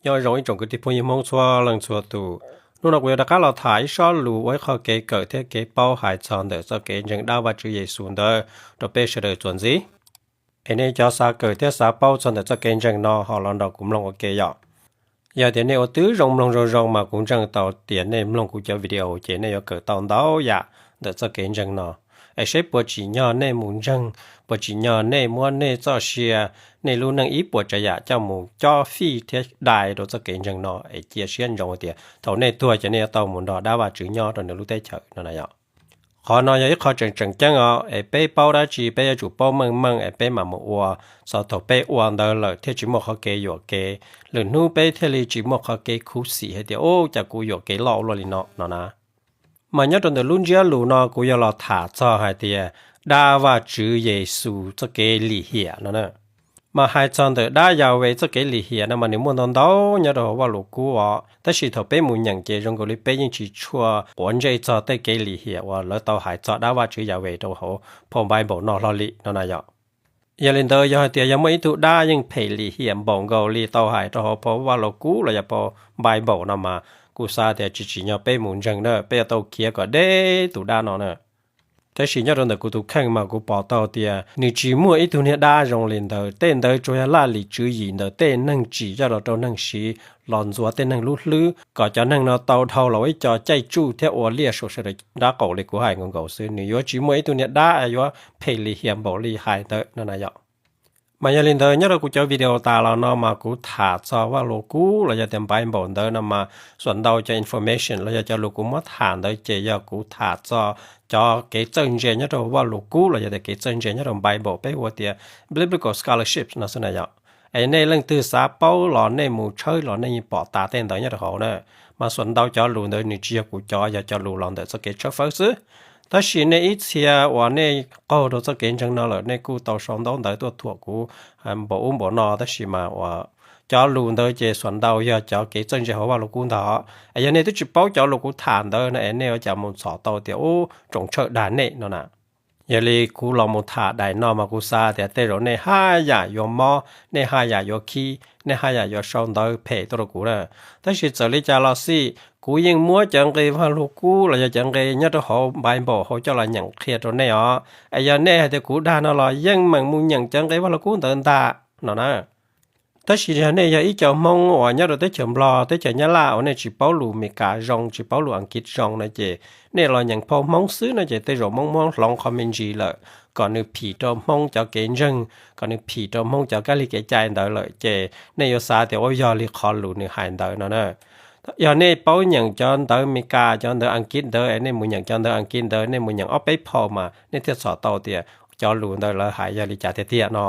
Nyob zoo ib tsoom kwv tij phooj ywg Hmoob txhua leej txhua tus. Hnub no kuv yuav rov qab los tham ib sob lus ua ib qho kev kawm thiab kev paub hais txog ntawm txoj kev ntseeg dab Vajtswv Yexus ntawd rau peb sawv daws txuas ntxiv. Es nej cov xav kawm thiab xav paub txog ntawm txoj kev ntseeg no ho los nrog kuv mloog ua ke yom. Yog tias nej ua tib zoo mloog zoo zoo mas kuv ntseeg tau tias nej mloog kuv cov video ces nej yuav kawm tau ntau yam ntawm txoj kev ntseeg no. Es seb puas tsim nyog nej mus ntseeg, puas tsim nyog nej muab nej txoj sia, nej lub neej ib puas tsav yam coj mus cob fij thiab dai rau txoj kev ntseeg no es cia siab ntsoov tias thaum nej tuag ces nej yuav tau mus nrog dab Vajtswv nyob rau nws lub teb chaws no na yom. Qhov no yog ib qho tseem tseem ceeb os, es peb paub dab tsi peb yuav tsum paub meej meej es peb mam mus ua, txog thaum peb ua ntawd lawm thiaj tsis muaj qhov kev yuam kev, lwm hnub peb thiaj li tsis muaj qhov kev khuv xim hais tias ub cas kuv yuam kev loj ua luaj li no no na. Mas nyob rau ntawm lub ntsiab lus no kuv yuav los tham txog hais tias dab Vajtswv Yexus txoj kev lim hiam no na. Mas hais txog ntawm dab Yahweh txoj kev lim hiam no mas nws muaj ntau ntau nyob rau hauv Vajluskub os, tab sis thaum peb mus nyeem ces zoo nkaus li peb yeej tsis tshua quav ntsej txog tej kev lim hiam uas lawv tau hais txog dab Vajtswv Yahweh rau hauv phau Bible no hlo li no na yom. Yog li ntawd yog hais tias yog muaj ib tug dab yeej phem lim hiam npaum nkaus li tau hais rau hauv phau Vajluskub los yog phau Bible no mas kuv xav tias tsis tsim nyog peb mus ntseeg na, peb yuav tau khiav kom deb tus dab no na. Tab sis nyob rau ntawm kuv tus kheej mas kuv pom tau tias nws tsis muaj ib tug niag dab zoo li ntawd, tej ntawd tsuas yog laj lim tswv yim ntawm tej neeg tsim coj los rau neeg siv los ntxuav tej neeg lub hlwb kom cov neeg no tau dhau los ua ib co caij tsuj thiab ua liaj saum sawv daws nrab qaum li kuv hais nkaus nkaus xwb. Nws yuav tsis muaj ib tug niag dab yuav phem lim hiam npaum li hais ntawd no na yom. Mas yog li ntawd nyob rau kuv cov video tas los no mas kuv tham txog Vajluskub los yog tias Bible ntawd no mas xuam ntau cov information los yog cov lus kuv muab tham ntawd ces yog kuv tham txog cov kev txawj ntse nyob rau Vajluskub los yog tias kev txawj ntse nyob rau Bible peb hu ua tias biblical scholarship no xwb na yom. Es nej leej twg xav paub los nej mus tshawb los nej yeej pom tas tej ntawd nyob rau hauv na. Mas xuam ntau cov lus ntawd nws tsis yog kuv cov, yog cov lus los ntawm txoj kev tshawb fawb xwb. Tab sis nej ib txhia uas nej qaug rau txoj kev ntseeg no lawm nej kuj tau sau ntaub ntawv tuaj thuam kuv npaum ub npaum no, tab sis mas uas cov lus ntawd ces xuam ntau yog cov kev txawj ntse hauv Vajluskub ntag. Es yog nej twb tsis paub cov lus kuv tham ntawd no es nej ua cas mus txhom tau tias ub tsoom tshawj dag nej no na. Yog li kuv los mus tham daim no mas kuv xav tias tej zaum nej haj yam yuav mob, nej haj yam yuav khib, nej haj yam yuav sau ntawv phem tuaj rau kuv na. Tab sis txawm li cas los xij kuv yeej muab cov nqe Vajluskub los yog cov nqe nyob rau hauv Bible hauv coj los nyeem qhia rau nej os. Es yog nej hais tias kuv dag no los yeej meem mus nyeem cov nqe Vajluskub ntawd ntag no na. Tab sis yog nej yog ib co Hmoob uas nyob rau teb chaws Nplog teb chaws Nyab Laj uas nej tsis paub lus Meskas zoo tsis paub lus Askiv zoo no ces nej los nyeem phau Hmoob xwb no ces tej zaum Hmoob muab hloov qhov me ntsis lawm kom nws phim rau Hmoob cov kev ntseeg, kom nws phim rau Hmoob cov kab li kev cai ntawd lawm ces nej yuav xav tias ua yog li qhov lus nws hais ntawd no na. Yog nej paub nyeem cov ntawv Meskas cov ntawv Askiv ntawd es nej mus nyeem cov ntawv Askiv ntawd nej mus nyeem ob peb phau mas nej thiaj txhom tau tias cov lus ntawd lawv hais yog li cas tiag tiag no.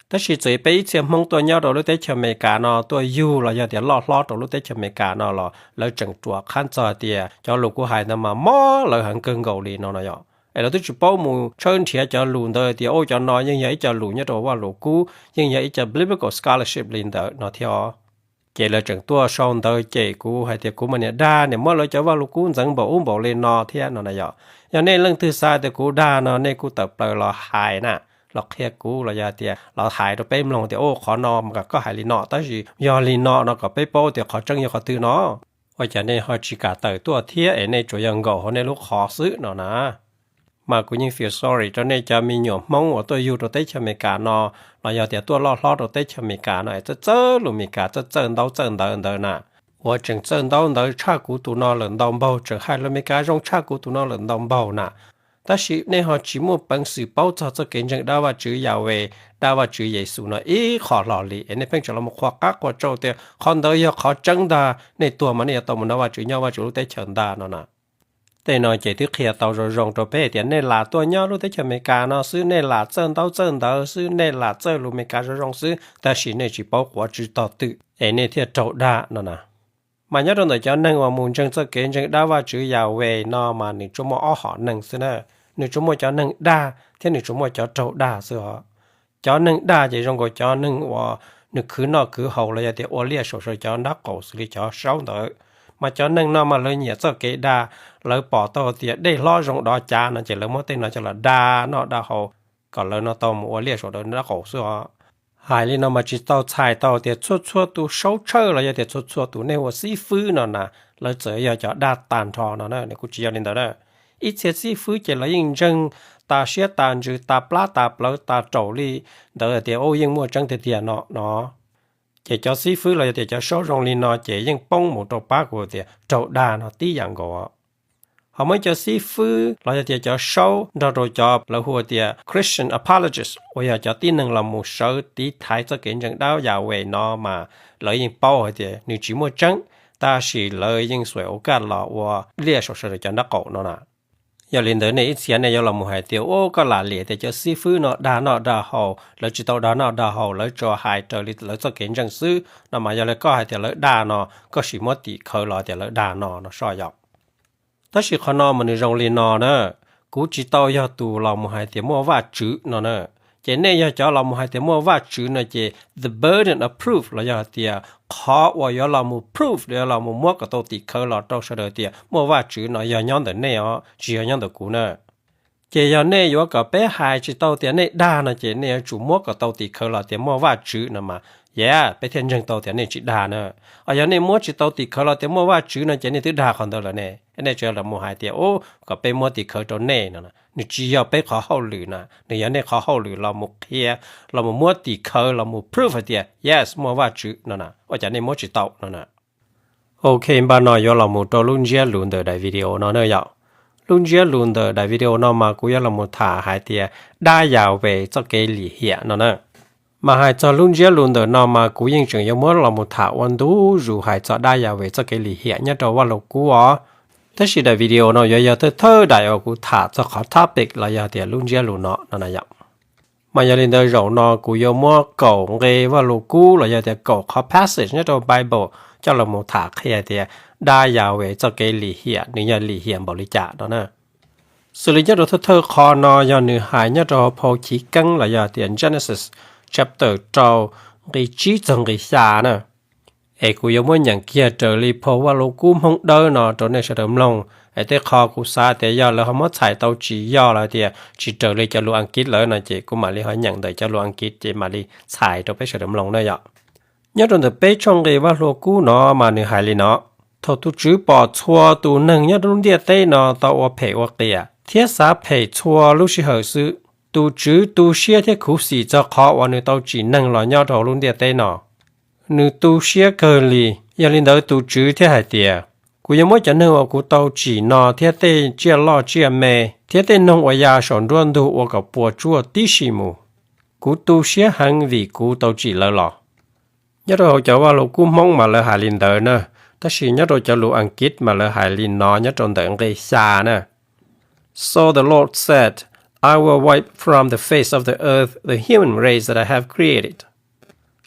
Tab sis txawm peb ib txhia Hmoob tuaj nyob rau lub teb chaws Amelikas no tuaj yug los yog tias loj hlob rau lub teb chaws Amelikas no los lawv tseem ruam qhab txog tias cov lus kuv hais ntawd mas mob lawv heev kawg nkaus li no no yom. Es lawv twb tsis paub mus tshawb nrhiav cov lus ntawd tias ua cov no yeej yog ib co lus nyob rau Vajluskub, yeej yog ib co biblical scholarship li ntawd no thiab os. Ces lawv tseem tuaj sau ntawv cem kuv hais tias kuv mas niam dag niam muab lawv cov Vajluskub ntxeev npaum ub npaum li no thiab no na yom. Yog nej leej twg xav tias kuv dag no nej kuj tawm plaws los hais na, los qhia kuv los yog tias los hais rau peb mloog tias ua qhov no mas koj hais li no tab sis yog li no no kom peb paub tias qhov tseeb yog qhov twg no. Ua cas nej ho tsis kam tawm tuaj thiab es nej tsuas yog nkaum hauv nej lub qhov xwb no na. Mas kuv yeej feel sorry rau nej cov me nyuam Hmoob uas tuaj yug rau teb chaws Amelikas no los yog tias tuaj loj hlob rau teb chaws Amelikas no es txawj txawj lus Amelikas txawj txawj ntaub txawj ntawv ntawd na. Uas tseem txawj ntaub ntawv tshaj kuv tus no lawm ntau npaug, tseem hais lus Amelikas zoo tshaj kuv tus no lawm ntau npaug na. Tab sis nej ho tsis muaj peev xwm paub txog txoj kev ntseeg dab Vajtswv Yahweh, dab Vajtswv Yexus no ib qho hlo li es nej pheej tseem los qhuas qab qhuas tsau tias qhov ntawd yog qhov tseeb ntag, nej tuag mas nej yuav tau mus nrog Vajtswv nyob Vajtswv lub teb chaws ntag no na. Tej no ces twb qhia tau zoo zoo rau peb hais tias nej lam tuaj nyob lub teb chaws Amelikas no xwb, nej lam txawj ntaub txawj ntawv xwb, nej lam txawj lus Amelikas zoo zoo xwb, tab sis nej tsis paub quav tsw tog twm es nej thiaj raug dag no na. Mas nyob rau ntawm cov neeg uas mus ntseeg txoj kev ntseeg dab Vajtswv Yahweh no mas nws tsuas muaj ob hom neeg xwb na. Nws tsuas muaj cov neeg dag thiab nws tsuas muaj cov raug dag xwb os. Cov neeg dag ces zoo nkaus cov neeg uas nws khwv noj khwv haus los yog tias ua liaj saum saw cov nrab qaum xws li cov saub ntawd. Mas cov neeg no mas lawv nyiam txoj kev dag, lawv pom tau tias dej hlob zoo dov cav no ces lawv muab tej no coj los dag noj dag haus kom lawv no tau mus ua liaj saum daws nrab qaum xwb os. Hais li no mas tsis tau txhais tau tias txhua txhua tus saub tshawj los yog tias txhua txhua tus neeg ua xib fwb no na, lawv txawm yog cov dag tag nrho no na, nws kuj tsis yog li ntawd na. Ib txhia xib fwb ces lawv yeej ntseeg tas siab tas ntsws tas plab tas plawv tas raum li ntawd tias u yeej muaj tseeb tiag tiag no no. Ces cov xib fwb los yog tias cov saub zoo li no ces yeej poob mus rau pab kuv tias raug dag no tib yam nkaus. Ho muaj cov xib fwb los yog tias cov saub nrog rau cov lawv hu tias Christian apologist uas yog cov tib neeg los mus sawv tiv thaiv txoj kev ntseeg dab Yahweh no mas lawv yeej paub hais tias nws tsis muaj tseeb, tab sis lawv yeej xuas ua kaj los ua liaj saum sawv daws cov nraub qaum no na. Yog li ntawd nej ib txhia nej yuav los mus hais tias u koj lam liam tias cov xib fwb no dag noj dag haus, lawv tsis tau dag noj dag haus, lawv tsuas hais raws li lawv txoj kev ntseeg xwb no mas yog li koj hais tias lawv dag no koj sim muab tim khawv los tias lawv dag no no soj yom. Tab sis qhov no mas nws zoo li no na, kuv tsis tau yog tus los mus hais tias muaj Vajtswv no na. Ces nej yog cov los mus hais tias muaj Vajtswv no ces the burden of proof los yog hais tias qhov uas yuav los mus proof, yuav los mus muab kom tau tim khawv los rau sawv daws tias muaj Vajtswv no yog nyob ntawm nej os, tsis yog nyob ntawm kuv na. Ces yog nej yuav kom peb hais tsis tau tias nej dag no ces nej yuav tsum muab kom tau tim khawv los tias muaj Vajtswv no mas, yeah, peb thiaj ntseeg tau tias nej tsis dag na. Os yog nej muab tsis tau tim khawv los tias muaj Vajtswv no ces nej twb dag qhov ntawd lawm ne. Nej tsuas los mus hais tias u kom peb muab tim khawv rau nej no, nws tsis yog peb qhov hauj lwm na, nws yog nej qhov hauj lwm los mus qhia, los mus muab tim khawv los mus proof hais tias yes muaj Vajtswv no na, ua cas nej muab tsis tau no na. Ok, npaj no yuav los mus rau lub ntsiab lus ntawm daim video no na yom. Lub ntsiab lus ntawm daim video no mas kuv yuav los mus tham hais tias dab Yahweh txoj kev lim hiam no na. Mas hais txog lub ntsiab lus ntawm no mas kuv yeej tseem yuav muab los mus tham ua ntu zus hais txog dab Yahweh txoj kev lim hiam nyob rau Vaj Lug Kub os. Tab sis daim video no yuav yog thawj thawj daim uas kuv tham txog qhov topic los yog tias lub ntsiab lus no no na yom. Mas yog li ntawd zaum no kuv yuav muab kaum nqe Vaj Lug Kub los yog tias kaum qhov passage nyob rau Bible coj los mus tham qhia tias dab Yahweh txoj kev lim hiam nws yog lim hiam npaum li cas no na. Xws li nyob rau thawj thawj qhov no yog nws hais nyob rau hauv phau Chiv Keeb los yog tias Genesis chapter rau nqe tsib txog nqe xya na. Es kuv yuav muab nyeem kiag raws li phau Vaj Lug Kub Hmoob Dawb no rau nej sawv daws mloog. Es tej qho kuv xav tias yog lawv ho muab txhais tau tsis yog los tias tsis raws li cov lus Askiv lawm no ces kuv mam li ho nyeem ntawm cov lus Askiv ces mam li txhais rau peb sawv daws mloog na yom. Nyob rau ntawm peb tshooj nqe Vaj Lug Kub no mas nws hais li no: Thaum tus Tswv pom txhua tus neeg nyob rau lub ntiaj teb no tau ua phem ua qias thiab xav phem txhua lub sij hawm xwb, tus Tswv tu siab thiab khuv xim txog qhov uas nws tau tsim neeg los nyob rau hauv lub ntiaj teb no. Nws tu siab kawg li. Yog li ntawd tus Tswv thiaj hais tias, kuv yuav muab cov neeg uas kuv tau tsim no thiab tej tsiaj loj tsiaj me thiab tej noog uas ya saum nruab ntug ua kom puas tsuaj tib si mus. Kuv tu siab heev vim kuv tau tsim lawv los. Nyob rau hauv cov Vaj Lug Kub Hmoob mas lawv hais li ntawd na, tab sis nyob rau cov lus Askiv mas lawv hais li no nyob rau ntawm nqe xya na: So the Lord said, I will wipe from the face of the earth the human race that I have created.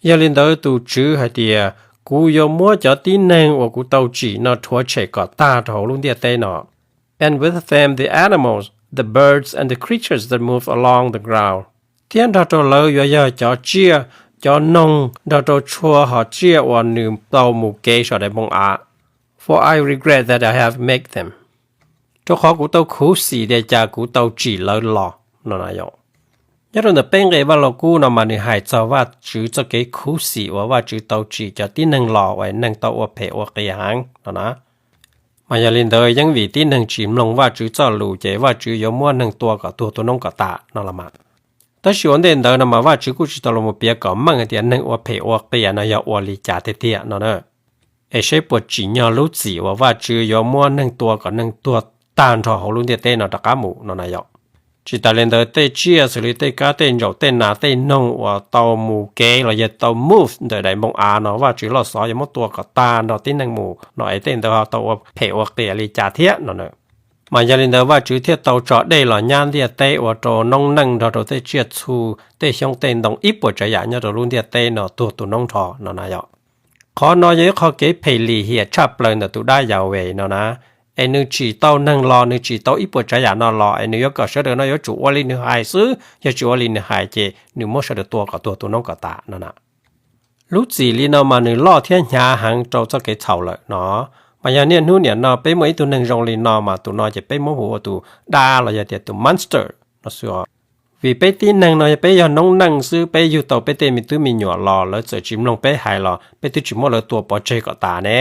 Yog li ntawd tus Tswv hais tias, kuv yuav muab cov tib neeg uas kuv tau tsim no rhuav tshem kom tag rau hauv lub ntiaj teb no. And with them the animals, the birds and the creatures that move along the ground. Thiab nrog rau lawv yuav yog cov tsiaj, cov noog nrog rau txhua hom tsiaj uas nws tau mus kev saum daim npoo av. For I regret that I have made them. Rau qhov kuv tau khuv xim tias cas kuv tau tsim lawv los no na yom. Nyob rau ntawm peb nqe Vaj Lug Kub no mas nws hais txog Vajtswv txoj kev khuv xim uas Vajtswv tau tsim cov tib neeg los uas neeg tau ua phem ua qias heev no na. Mas yog li ntawd yeej vim tib neeg tsis mloog Vajtswv txoj lus ces Vajtswv yuav muab neeg tua kom tuag tu noob kom tas no los mas. Tab sis ua ntej ntawd no mas Vajtswv kuj tsis tau los mus piav kom meej hais tias neeg ua phem ua qias no yog ua li cas tiag tiag no na. Es seb puas tsim nyog lub txim uas Vajtswv yuav muab neeg tua kom neeg tuag tag nrho hauv lub ntiaj teb no rov qab mus no na yom. Tsis tas li ntawd tej tsiaj xws li tej kab tej ntsaum tej nas tej noog uas tau mus kev los yog tau move ntawm daim npoo av no Vajtswv loj xov yuav muab tua kom tag nrho tib neeg mus no es tej ntawd ho tau ua phem ua qias li cas thiab no na. Mas yog li ntawd Vajtswv thiaj tau tso dej los nyab ntiaj teb ua rau noob neej nrog rau tej tsiaj txhu, tej xyoob tej ntoo ib puas tsav yam nyob rau lub ntiaj teb no tuag tu noob nrho no na yom. Qhov no yog ib qho kev phem lim hiam tshaj plaws ntawm tus dab Yahweh no na. Es nws tsim tau neeg los, nws tsim tau ib puas tsav yam no los es nws yuav kom sawv daws no yuav tsum ua li nws hais xwb, yog tsis ua li nws hais ces nws muab sawv daws tua kom tuag tu noob kom tas no na. Lub txim li no mas nws loj thiab hnyav heev rau txoj kev txhaum lawm no. Mas yog niaj hnub niam no peb muaj ib tug neeg zoo li no mas tus no ces peb muab hu ua tus dab los yog tias tus monster no xwb os. Vim peb tib neeg no yog peb yog noob neej xwb, peb yug tau peb tej me tub me nyuam los lawv txawm tsis mloog peb hais los peb twb tsis muab lawv tua pov tseg kom tas ne.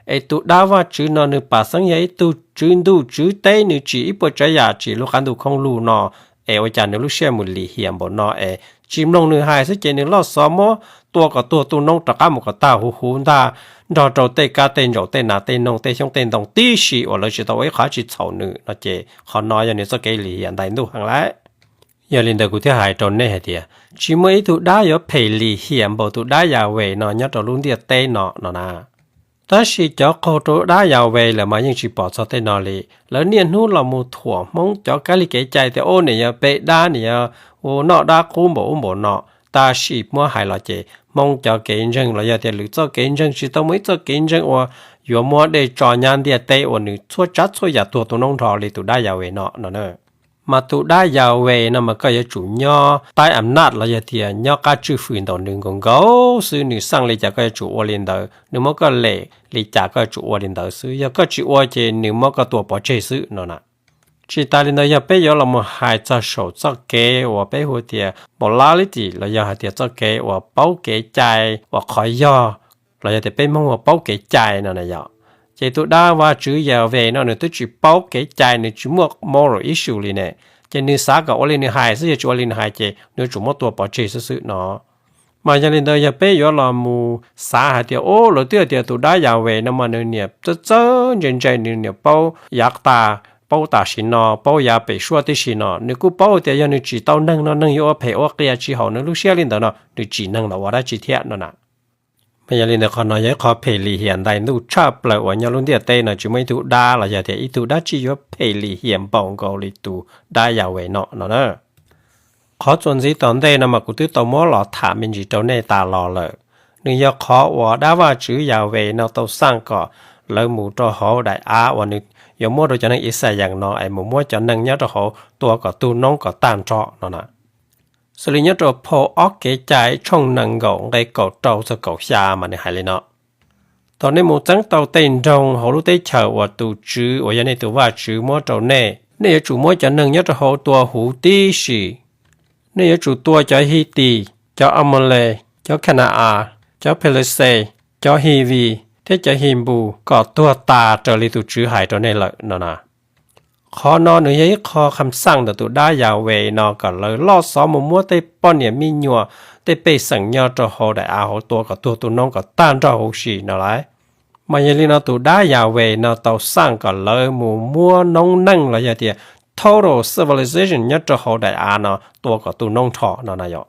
Es tus dab Vajtswv no nws pam xeeb yog ib tug tswv ntuj tswv teb, nws tsim ib puas tsav yam, tsim lub qab ntuj khoob lug no, es ua cas nws lub siab mus lim hiam npaum no es tsis mloog nws hais xwb ces nws loj xov muab tua kom tuag tu noob rov qab mus kom tag huv huv ntag, nrog rau tej kab tej ntsaum tej nas tej noog tej xyoob tej ntoo tib si uas lawv tsis tau ua ib qho dab tsi txhaum nws no ces qhov no yog nws txoj kev lim hiam ntais ntuj heev lawm. Yog li ntawd kuv thiaj hais rau nej hais tias tsis muaj ib tug dab yuav phem lim hiam npaum tus dab Yahweh no nyob rau lub ntiaj teb no no na. Tab sis cov qaug rau dab Yahweh lawm mas yeej tsis pom txog tej no li. Lawv niaj hnub los mus thuam Hmoob cov kab li kev cai tias ub, nws yog peb dab, nws yog ua noj dab qub npaum ub npaum no. Tab sis muab hais los ces Hmoob cov kev ntseeg los yog tias lwm txoj kev ntseeg tsis tau muaj ib txoj kev ntseeg uas yuav muab dej tso nyab ntiaj teb uas nws txhua tsav txhua yam tuag tu noob nrho li tus dab Yahweh no no na. Mas tus dab Yahweh no mas koj yuav tsum nyob taib am naj los yog tias nyob qab tswj fwm ntawm nws nkaus nkaus xwb, nws xaj li cas koj yuav tsum ua li ntawd, nws muab koj lem li cas koj yuav tsum ua li ntawd xwb. Yog koj tsis ua ces nws muab koj tua pov tseg xwb no na. Tsis tas li ntawd, yog peb yuav los mus hais txog saum txoj kev uas peb hu tias morality los yog hais tias txoj kev uas paub kev cai uas qhov yog, los yog tias peb Hmoob hu paub kev cai no na yom, ces tus dab Vajtswv Yahweh no nws twb tsis paub kev cai, nws tsis muaj moral issue li ne, ces nws xav kom ua li nws hais xwb, yog tsis ua li nws hais ces nws yuav tsum muab tua pov tseg xwb xwb no. Mas yog li ntawd, yog peb yuav los mus xav hais tias ub, lawv twb hais tias tus dab Yahweh no mas nws niam txawj txawj ntse ntse, nws niam paub yav tas, paub tam sim no, paub yav pem suab tib si no, nws kuj paub tias yog nws tsim tau neeg no neeg yuav ua phem ua qias tsis haum nws lub siab li ntawd no nws tsim neeg los ua dab tsi thiab no na. Mas yog li ntawd, qhov no yog ib qho phem lim hiam ntais ntuj tshaj plaws uas nyob lub ntiaj teb no tsis muaj ib tug dab los yog tias ib tug dab tsi yuav phem lim hiam npaum nkaus li tus dab Yahweh no no na. Qhov txuas ntxiv tom ntej no mas kuv twb tau muab los tham me ntsis rau nej tas los lawm. Nws yog qhov uas dab Vajtswv Yahweh no tau xaj kom lawv mus rau hauv daim av uas nws yuav muab rau cov neeg Ixayees no es mus muab cov neeg nyob rau hauv tua kom tu noob kom tag nrho no na. Xws li nyob rau phau Ob Kev Cai tshooj nees nkaum nqe kaum rau txog kaum xya mas nws hais li no: Thaum nej mus txeeb tau tej nroog hauv lub teb chaws uas tus Tswv uas yog nej tus Vajtswv muab rau nej, nej yuav tsum muab cov neeg nyob rau hauv tua huv tib si. Nej yuav tsum tua cov Hitis, cov Amaules, cov Khana-as, cov Phelixes, cov Hivis thiab cov Hinpus kom tuag tas raws li tus Tswv hais rau nej lawm no na. Qhov no nws yog ib qho kham xaj ntawm tus dab Yahweh no kom lawv loj xov mus muab tej poj niam me nyuam, tej pej xeem nyob rau hauv daim av hauv tua kom tuag tu noob kom tag nrho huv si no lauj. Mas yog li no tus dab Yahweh no tau xaj kom lawv mus muab noob neej los yog tias total civilization nyob rau hauv daim av no tua kom tu noob nrho no na yom.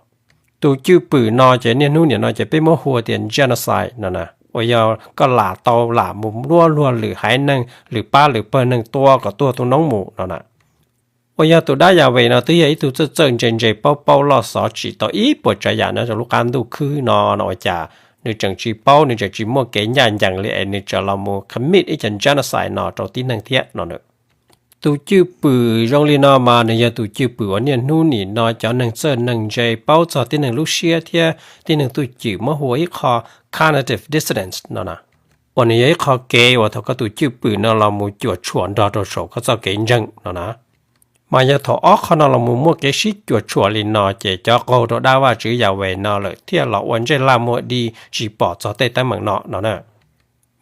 Tus cwj pwm no ces niaj hnub niam no ces peb muab hu tias genocide no na, uas yog koj lam tau lam mus muab luag lwm haiv neeg, lwm pab lwm pawg neeg tua kom tuag tu noob mus no na. Uas yog tus dab Yahweh no twb yog ib tug txawj txawj ntse ntse paub paub loj xov tsim tau ib puas tsav yam nyob rau lub qab ntuj khwb no no ua cas nws tseem tsis paub, nws tseem tsis muaj kev ncaj ncees li es nws tseem los mus commit ib co genocide no rau tib neeg thiab no na. Tus cwj pwm zoo li no mas nws yog tus cwj pwm uas niaj hnub nim no cov neeg txawj neeg ntse paub txog tib neeg lub siab thiab tib neeg twj ywm muab hu ua ib qho cognitive dissonance no na, uas nws yog ib qho kev uas thaum koj tus cwj pwm no los mus cuam tshuam nrog rau saum koj txoj kev ntseeg no na. Mas yog thaum ob qho no los mus muaj kev sib cuam tshuam li no ces cov qaug rau dab Vajtswv Yahweh no lawm thiaj los ua ntsej laj muag di tsis pom txog tej teeb meem no no na.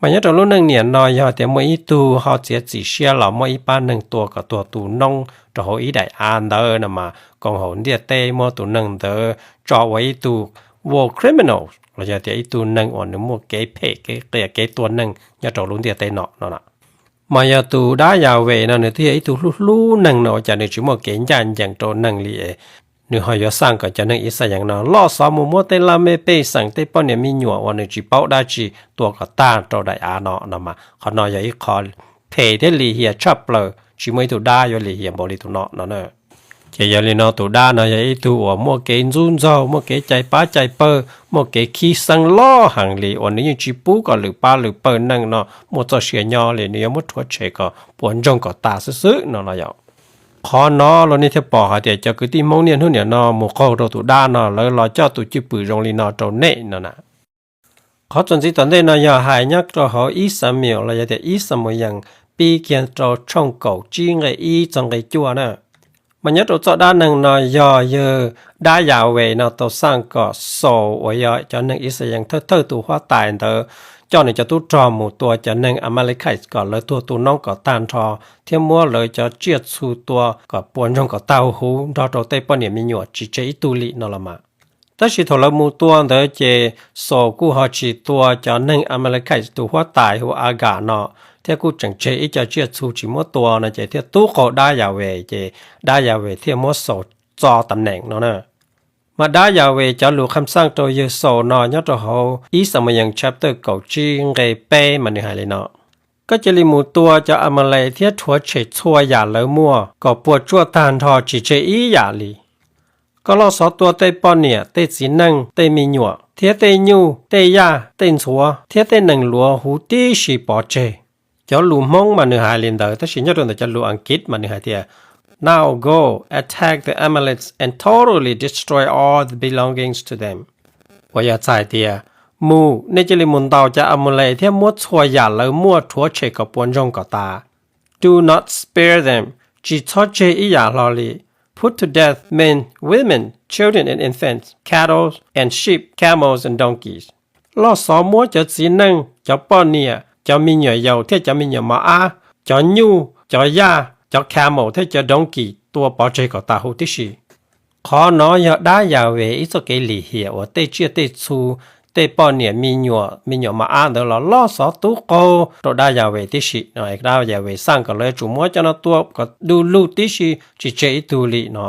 Mas nyob rau lub neej niam no yog tias muaj ib tug ho txiav txim siab los muab ib pab neeg tua kom tuag tu noob rau hauv ib daim av ntawd no mas koom haum ntiaj teb muab tus neeg ntawd tso ua ib tug war criminal los yog tias ib tug neeg uas nws muaj kev phem kev qias kev tua neeg nyob rau lub ntiaj teb no no na. Mas yog tus dab Yahweh no nws twb yog ib tug hlub hlub neeg no ua cas nws tsis muaj kev ncaj ncees rau neeg li es nws ho yuav xaj kom cov neeg Ixayees no loj xov mus muab tej laj mej pej xeem tej poj niam me nyuam uas nws tsis paub dab tsi tua kom tag rau daim av no no mas qhov no yog ib qho phem thiab lim hiam tshaj plaws, tsis muaj ib tug dab yuav lim hiam npaum li tus no no na. Ces yog li no tus dab no yog ib tug uas muaj kev ntxub ntxaug, muaj kev cai pab cai pawg, muaj kev khib xeeb loj heev li uas nws yeej tsis pub kom lwm pab lwm pawg neeg no muaj txoj sia nyob li, nws yuav muab rhuav tshem kom puas ntsoog kom tas xwb xwb no los yom. Qhov no los nej thiaj pom hais tias cov kwv tij Hmoob niaj hnub niam no mus qaug rau tus dab no lawv los coj tus cwj pwm zoo li no rau nej no na. Qhov txuas ntxiv tom ntej no yog hais nyob rau hauv ib Xamuyees los yog tias ib Xamuyees pib kiag rau tshooj kaum tsib nqe ib txog nqe cuaj na. Mas nyob rau txoj dab neeg no yog yawg dab Yas Ves no tau xaj kom Xaus uas yog cov neeg Ixayees thawj thawj tus huab tais ntawd coj nws cov tub rog mus tua cov neeg Amalekais kom lawv tuag tu noob kom tag nrho thiab muab lawv cov tsiaj txhu tua kom puas ntsoog kom tag huv nrog rau tej poj niam me nyuam tsis tseg ib tug li no los mas. Tab sis thaum lawv mus tua ntawd ces Xaus kuj ho tsis tua cov neeg Amalekais tus huab tais hu Agas no, thiab kuj tseem tseg ib co tsiaj txhu tsis muab tua no ces thiaj tub qaug dab Yas Ves ces dab Yas Ves thiaj muab Xaus txo tam neem no na. Mas dab Yas Ves cov lus kham xaj rau yawg Xaus no nyob rau hauv ib Xamuyees chapter kaum tsib nqe peb mas nws hais li no: Koj cia li mus tua cov Amales thiab rhuav tshem txhua yam lawv muaj kom puas tsuaj tag nrho tsis tseg ib yam li. Koj loj xov tua tej poj niam, tej txiv neej, tej me nyuam, thiab tej nyuj, tej yaj, tej ntxhuav, thiab tej nees luav huv tib si pov tseg. Cov lus Hmoob mas nws hais li ntawd, tab sis nyob rau ntawm cov lus Askiv mas nws hais tias: Now go, attack the Amalekites and totally destroy all the belongings to them. Uas yog txhais tias: Mus, nej cia li mus ntaus cov Amales thiab muab txhua yam lawv muaj rhuav tshem kom puas ntsoog kom tas. Do not spare them, tsis txhob tseg ib yam hlo li. Put to death men, women, children and infants, cattle and sheep, camels and donkeys. Loj xov muab cov txiv neej, cov poj niam, cov me nyuam yaus thiab cov me nyuam mos ab, cov nyuj, cov yaj, cov camel thiab cov donkey tua pov tseg kom tas huv tib si. Qhov no yog dab Yas Ves ib txoj kev lim hiam uas tej tsiaj tej txhu, tej poj niam me nyuam, me nyuam mos ab ntawd los loj xov tub qaug rau dab Yas Ves tib si. Dab Yas Ves xaj kom lawv yuav tsum muab cov no tua kom du lug tib si tsis tseg ib tug li no.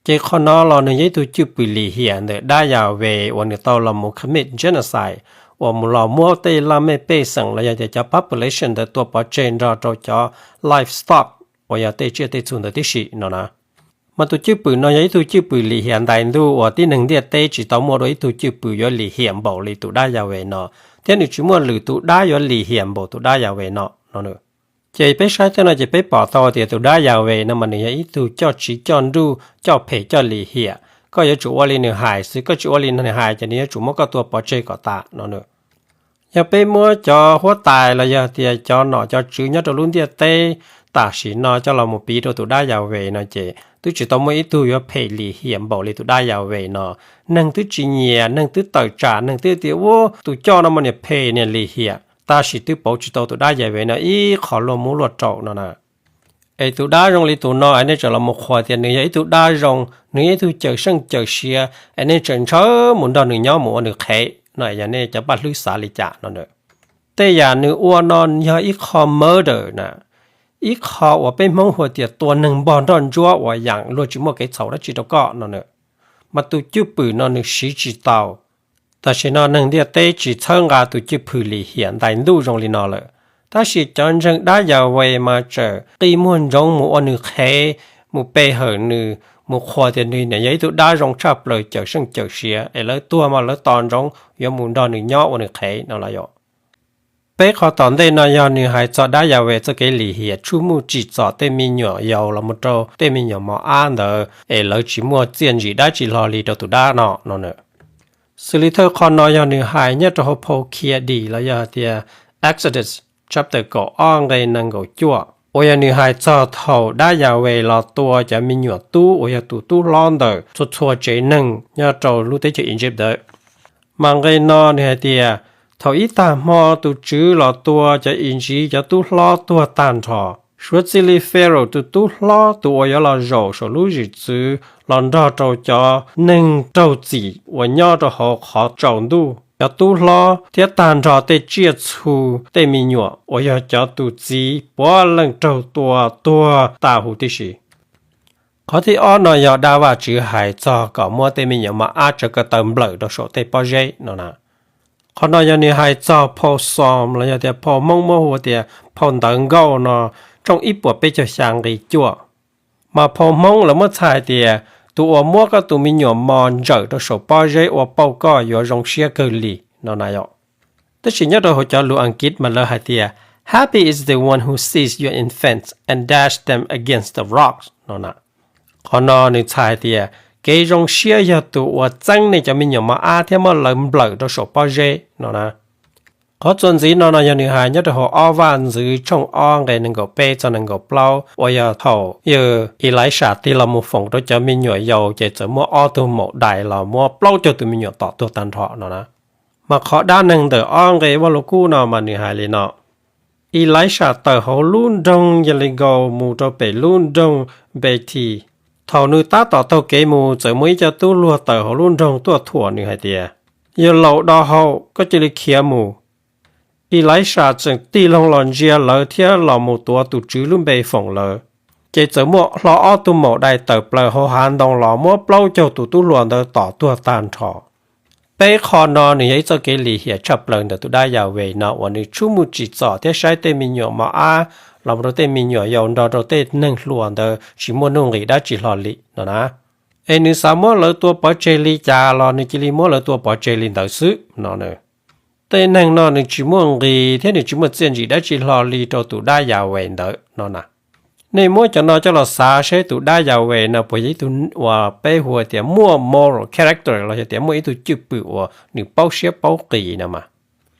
Ces qhov no los nws yog ib tug cwj pwm lim hiam ntawm dab Yas Ves uas nws tau los mus commit genocide, uas mus los muab tej laj mej pej xeem los yog tias cov population ntawd tua pov tseg nrog rau cov livestock uas yog tej tsiaj tej txhu ntawd tib si no na. Mas tus cwj pwm no yog ib tug cwj pwm lim hiam ntais ntuj uas tib neeg ntiaj teb tsis tau muaj dua ib tug cwj pwm yuav lim hiam npaum li tus dab Yas Ves no, thiab nws tsis muaj lwm tus dab yuav lim hiam npaum tus dab Yas Ves no no. Ces peb saib tej no ces peb pom tau tias tus dab Yas Ves no mas nws yog ib tug coj tsiv coj nruj, coj phem coj lim hiam. Koj yuav tsum ua li nws hais xwb, koj tsis ua li nws hais ces nws yuav tsum muab koj tua pov tseg kom tas no. Yog peb muab cov huab tais los yog tias cov nom cov tswv nyob rau lub ntiaj teb tam sim no coj los mus piv rau tus dab Yas Ves no ces twb tsis tau muaj ib tug yuav phem lim hiam npaum li tus dab Yas Ves no. Neeg twb tsis nyiam, neeg twb tawm tsam, neeg twb tias ua tus coj no mas niam phem niam lim hiam, tab sis twb pauv tsis tau tus dab Yas Ves no ib qho luaj mub luaj rau no na. Es tus dab zoo li tus no es nej tseem los mus qhuas tias nws yog ib tug dab zoo, nws yog ib tug cawm seej cawm siav, es nej tseem ntshaw mus nrog nws nyob mus ua nws qhev no, yog nej cov paj hlwb xav li cas no. Tej yam nws ua no yog ib qho murder na, ib qho uas peb Hmoob hu tias tua neeg npog nroj ntsuab uas yam luag tsis muaj kev txhaum dab tsi rau koj no. Mas tus cwj pwm no nws siv tsis tau. Tam sim no neeg ntiaj teb tsis txhawb nqa tus cwj pwm lim hiam ntais ntuj zoo li no lawm, tab sis cov ntseeg dab Yas Ves mas tseem qi muag ntsoov mus ua nws qhev, mus pe hawm nws, mus qhuas tias nws yog ib tug dab zoo tshaj plaws cawm seej cawm siav, es lawv tuag mas lawv tos ntsoov yuav mus nrog nws nyob ua nws qhev no los yog. Peb qhov tom ntej no yog nws hais txog dab Yas Ves txoj kev lim hiam tsuj muj tsim txom tej me nyuam yaus los mus rau tej me nyuam mos ab ntawd es lawv tsis muaj txiaj ntsim dab tsi hlo li rau tus dab no no. Xws li thawj qho no yog nws hais nyob rau hauv phau Khiav Dim los yog tias Exodus chapter kaum ob nqe nees nkaum cuaj, uas yog nws hais txog thaum dab Yas Ves los tua cov me nyuam tub uas yog tus tub hlob ntawm txhua txhua tsev neeg nyob rau lub teb chaws Egypt ntawd. Mas nqe no nws hais tias, thaum ib tag hmo tus Tswv los tua cov Iziv cov tub hlob tuag tag nrho, suav txij li Pharaoh tus tub hlob tus uas yuav los zaum saum lub zwm txwv los nrog rau cov neeg raug txim uas nyob rau hauv qhov tsaus ntuj, cov tub hlob thiab tag nrho tej tsiaj txhu tej me nyuam uas yog cov tus txiv puav leej raug tua tuag tas huv tib si. Qhov thib ob no yog dab Vajtswv hais txog kom muab tej me nyuam mos ab tsawv ko taw nplawm rau saum tej pob zeb no na. Qhov no yog nws hais txog phau Xos los yog tias phau Hmoob muab hu tias phau Ntawv Nkauj no, tshooj ib puas peb caug xya nqe cuaj. Mas phau Hmoob lawv muab txhais hais tias tus uas muab koj tus me nyuam mos ntsawm rau saum pob zeb ua pauj koj yuav zoo siab kawg li no na yom. Tab sis nyob rau hauv cov lus Askiv mas lawv hais tias, happy is the one who sees your infants and dash them against the rocks no na. Qhov no nws txhais hais tias kev zoo siab yog tus uas txeeb nej cov me nyuam mos ab thiab muab lawv nplawm rau saum pob zeb no na. Qhov txuas ntxiv no no yog nws hais nyob rau hauv ob Vaj Ntxwv tshooj ob nqe nees nkaum peb txog nees nkaum plaub uas yog thaum yawg Elisas tig los mus foom rau cov me nyuam yaus ces txawm muaj ob tug maum dais los muab plaub caug tus me nyuam tom tuag tag nrho no na. Mas qhov dab neeg ntawm ob nqe Vaj Lug Kub no mas nws hais li no: Elisas tawm hauv lub nroog Yelenkos mus rau pem lub nroog Npethi. Thaum nws tab tom taug kev mus, txawm muaj ib co tub hluas tawm hauv lub nroog tuaj thuam nws hais tias, Yawg laus do hau, koj cia li khiav mus. Elisas txawm tig loo los ntsia lawv thiab los mus tuav tus Tswv lub npe foom lawv. Ces txawm muaj hlo ob tug maum dais tawm plaws hauv hav ntoo los muab plaub caug tus tub hluas ntawd tom tuag tag nrho. Peb qho no nws yog ib txoj kev lim hiam tshaj plaws ntawm tus dab Yahweh no uas nws tshub muj tsim txom thiab saib tej me nyuam mos ab los mus rau tej me nyuam yaus nrog rau tej neeg hluas ntawd tsis muaj nuj nqis dab tsi hlo li no na. Es nws xav muab lawv tua pov tseg li cas los nws cia li muab lawv tua pov tseg li ntawd xwb no. Tej neeg no nws tsis muaj nqis thiab nws tsis muaj txiaj ntsim dab tsi hlo li rau tus dab Yahweh ntawd no na. Nej muab cov no coj los xav seb tus dab Yahweh no puas yog ib tug uas peb hu tias muaj moral character los yog tias muaj ib tug cwj pwm uas nws paub siab paub qis no mas.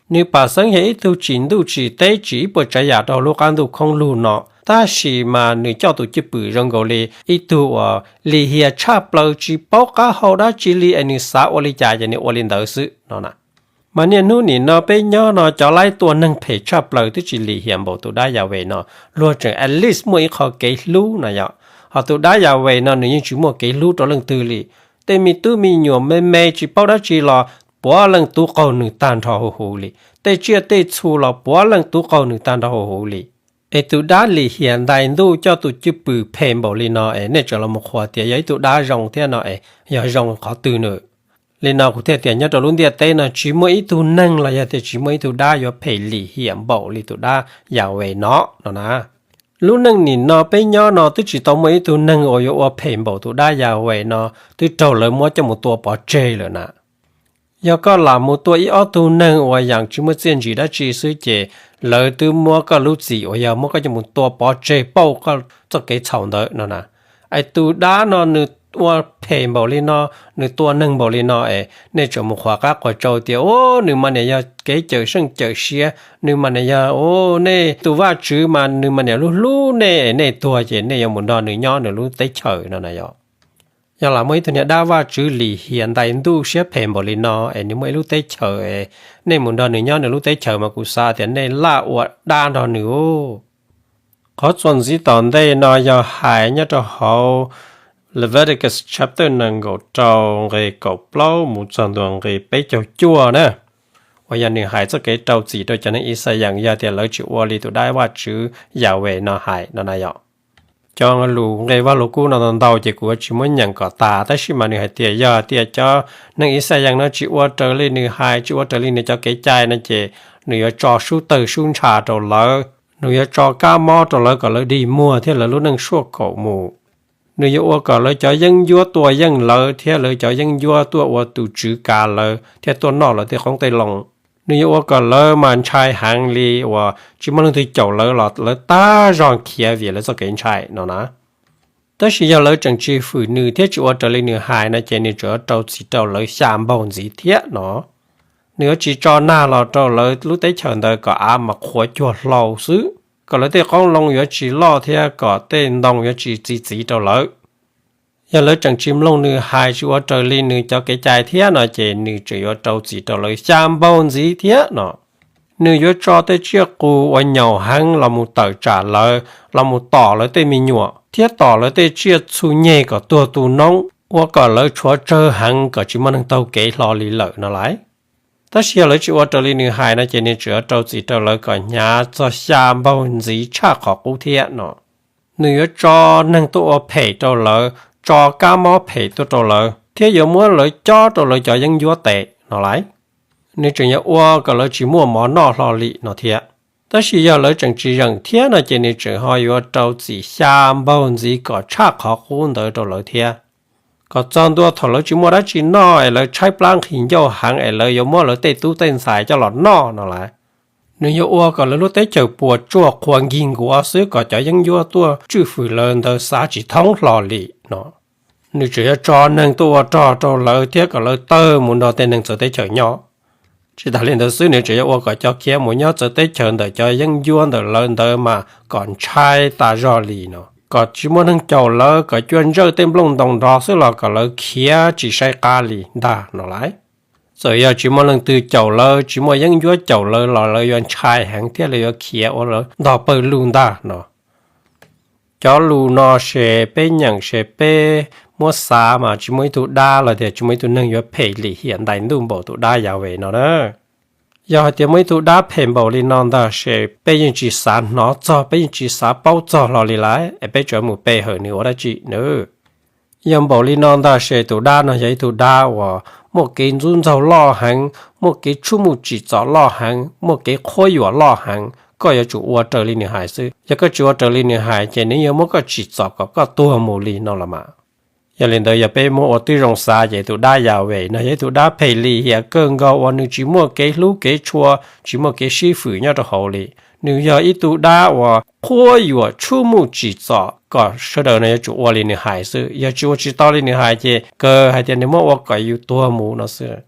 Nws pam xeeb yog ib tug tsim ntuj tsim teb tsim ib puas tsav yam rau lub qab ntuj khoob lug no, tab sis mas nws coj tus cwj pwm zoo nkaus li ib tug uas lim hiam tshaj plaws tsis paub qab hau dab tsi li es nws xav ua li cas ces nws ua li ntawd xwb no na. Mas niaj hnub nim no peb nyob no cov laib tua neeg phem tshaj plaws twb tsis lim hiam npaum tus dab Yahweh no, luag tseem at least muaj ib qho kev hlub no yom. Ho tus dab Yahweh no nws yeej tsis muaj kev hlub rau leej twg li. Tej me tub me nyuam me me tsis paub dab tsi los puav leej tub qaug nws tag nrho huv huv li. Tej tsiaj tej txhu los puav leej tub qaug nws tag nrho huv huv li. Es tus dab lim hiam ntais ntuj coj tus cwj pwm phem npaum li no es nej tseem los mus qhuas tias yog ib tug dab zoo thiab no es yog zoo qhov twg nws? Li no kuv thiaj tias nyob rau lub ntiaj teb no tsis muaj ib tug neeg los yog tias tsis muaj ib tug dab yuav phem lim hiam npaum li tus dab Yahweh no no na. Lub neej nim no peb nyob no twb tsis tau muaj ib tug neeg uas yuav ua phem npaum tus dab Yahweh no twb raug lawv muab coj mus tua pov tseg lawm na. Yog koj lam mus tua ib ob tug neeg uas yam tsis muaj txiaj ntsim dab tsi xwb ces lawv twb muab koj lub txim uas yog muab koj coj mus tua pov tseg pauj koj txoj kev txhaum ntawd no na. Es tus dab no nws ua phem npaum li no, nws tua neeg npaum li no es nej tseem mus qhuas qab qhuas tsau tias, u, nws mas niam yog kev cawm seej cawm siav, nws mas niam yog, u, nej tus Vajtswv mas nws mas niam hlub hlub nej, nej tuag ces nej yuav mus nrog nws nyob nws lub teb chaws no na yom. Yog lam muaj ib tug niag dab Vajtswv lim hiam ntais ntuj siab phem npaum li no es nws muaj ib lub teb chaws es nej mus nrog nws nyob nws lub teb chaws mas kuv xav tias nej laj ua dab nrog nws. Qhov txuas ntxiv tom ntej no yog hais nyob rau hauv Leviticus chapter nees nkaum rau nqe kaum plaub mus txog ntua nqe peb caug cuaj na, uas yog nws hais txoj kev rau txim rau cov neeg Ixayees yog tias lawv tsis ua li tus dab Vajtswv Yahweh no hais no na yom. Cov lus nqe Vaj Lug Kub no ntau ntau ces kuv yuav tsis muab nyeem kom tas, tab sis mas nws hais tias yog tias cov neeg Ixayees no tsis ua raws li nws hais, tsis ua raws li nws cov kev cai no ces nws yuav tso sub tawg sub ntsha rau lawv, nws yuav tso kab mob rau lawv kom lawv dig muag thiab lawv lub neej suaj kaum mus. Nws yuav ua kom lawv cov yeeb ncuab tuaj yeej lawv thiab lawv cov yeeb ncuab tuaj ua tus tswv kav lawv thiab tuaj noj lawv tej qoob tej loo. Nws yuav ua kom lawv mas ntshai heev li uas tsis muaj leej twg caum lawv los lawv tag zog khiav vim lawv txoj kev ntshai no na. Tab sis yog lawv tseem tsis fwm nws thiab tsis ua raws li nws hais no ces nws tseem yuav rau txim rau lawv xya npaug ntxiv thiab no. Nws yuav tsis tso nag los rau lawv lub teb chaws ntawd kom av mas qhuav cuag hlau xwb, kom lawv tej qoob loo yuav tsis loj thiab kom tej ntoo yuav tsis txi txiv rau lawv. Yog lawv tseem tsis mloog nws hais tsis ua raws li nws cov kev cai thiab no ces nws tseem yuav rau txim rau lawv xya npaug ntxiv thiab no. Nws yuav tso tej tsiaj qus uas nyaum heev los mus tawm tsam lawv, los mus tom lawv tej me nyuam thiab tom lawv tej tsiaj txhu nyeg kom tuag tu noob, ua kom lawv tshuav tsawg heev kom tsis muaj neeg taug kev hlo li lawm no lauj. Tab sis yog lawv tsis ua raws li nws hais no ces nws tseem yuav rau txim rau lawv kom hnyav txog xya npaug ntxiv tshaj qhov qub thiab no. Nws yuav tso neeg tuaj ua phem rau lawv, tso kab mob phem tuaj rau lawv thiab yuav muab lawv cob rau lawv cov yeeb ncuab tes no lauj. Nws tseem yuav ua kom lawv tsis muaj mov noj hlo li no thiab. Tab sis yog lawv tseem tsis zeem thiab no ces nws tseem ho yuav rau txim xya npaug ntxiv kom tshaj qhov qub ntawd rau lawv thiab, kom txog ntua thaum lawv tsis muaj dab tsi noj es lawv tshaib plab nqhis ncauj heev es lawv yuav muab lawv tej tub tej ntxhais coj los noj no lauj. Nws yuav ua kom lawv lub teb chaws puas tsuaj qhuav nkig nkuav xwb kom cov yeeb ncuab tuaj tswj fwm lawv ntawd xav tsis thoob hlo li no. Nws tseem yuav tso neeg tuaj ua rog rau lawv thiab kom lawv tawg mus nrog tej neeg txawv teb chaws nyob. Tsis tas li ntawd xwb, nws tseem yuav ua kom cov khiav mus nyob txawv teb chaws ntawm cov yeeb ncuab ntawm lawv ntawd mas kom ntshai tas zog li no, kom tsis muaj neeg caum lawv, kom cuaj ntsawj tej nplooj ntoos nrov xwb los kom lawv khiav tsis saib qab li ntag no lauj. Txawm yog tsis muaj leej twg caum lawv, tsis muaj yeeb ncuab caum lawv los lawv yuav ntshai heev thiab lawv yuav khiav ua lawv ntog pawg lug ntag no. Cov lus no ces peb nyeem ces peb muab xav mas tsis muaj ib tug dab los tias tsis muaj ib tug neeg yuav phem lim hiam ntais ntuj npaum tus dab Yahweh no na. Yog hais tias muaj ib tug dab phem npaum li no ntag ces peb yeej tsis xav hnov txog, peb yeej tsis xav paub txog hlo li lawm es peb tseem mus pe hawm nws ua dab tsi na. Yog npaum li no ntag ces tus dab no yog ib tug dab uas muaj kev ntxub ntxaug loj heev, muaj kev tshuaj muj tsim txom loj heev, muaj kev qhuab yuam loj heev, koj yuav tsum ua raws li nws hais xwb. Yog koj tsis ua raws li nws hais ces nws yuav muab koj tsim txom kom koj tuag mus li no los mas. Yog li ntawd yog peb muab ua tib zoo xav ces tus dab Yahweh no yog ib tug dab phem lim hiam kawg nkaus uas nws tsis muaj kev hlub kev tshua, tsis muaj kev sib fwm nyob rau hauv li. Nws yog ib tug dab uas qhuab yuam tshuaj muj tsim txom kom sawv daws no yuav tsum ua li nws hais xwb. Yog tsis ua tsis tau li nws hais ces kawg hais tias nws muab ua kom yus tuag mus no xwb.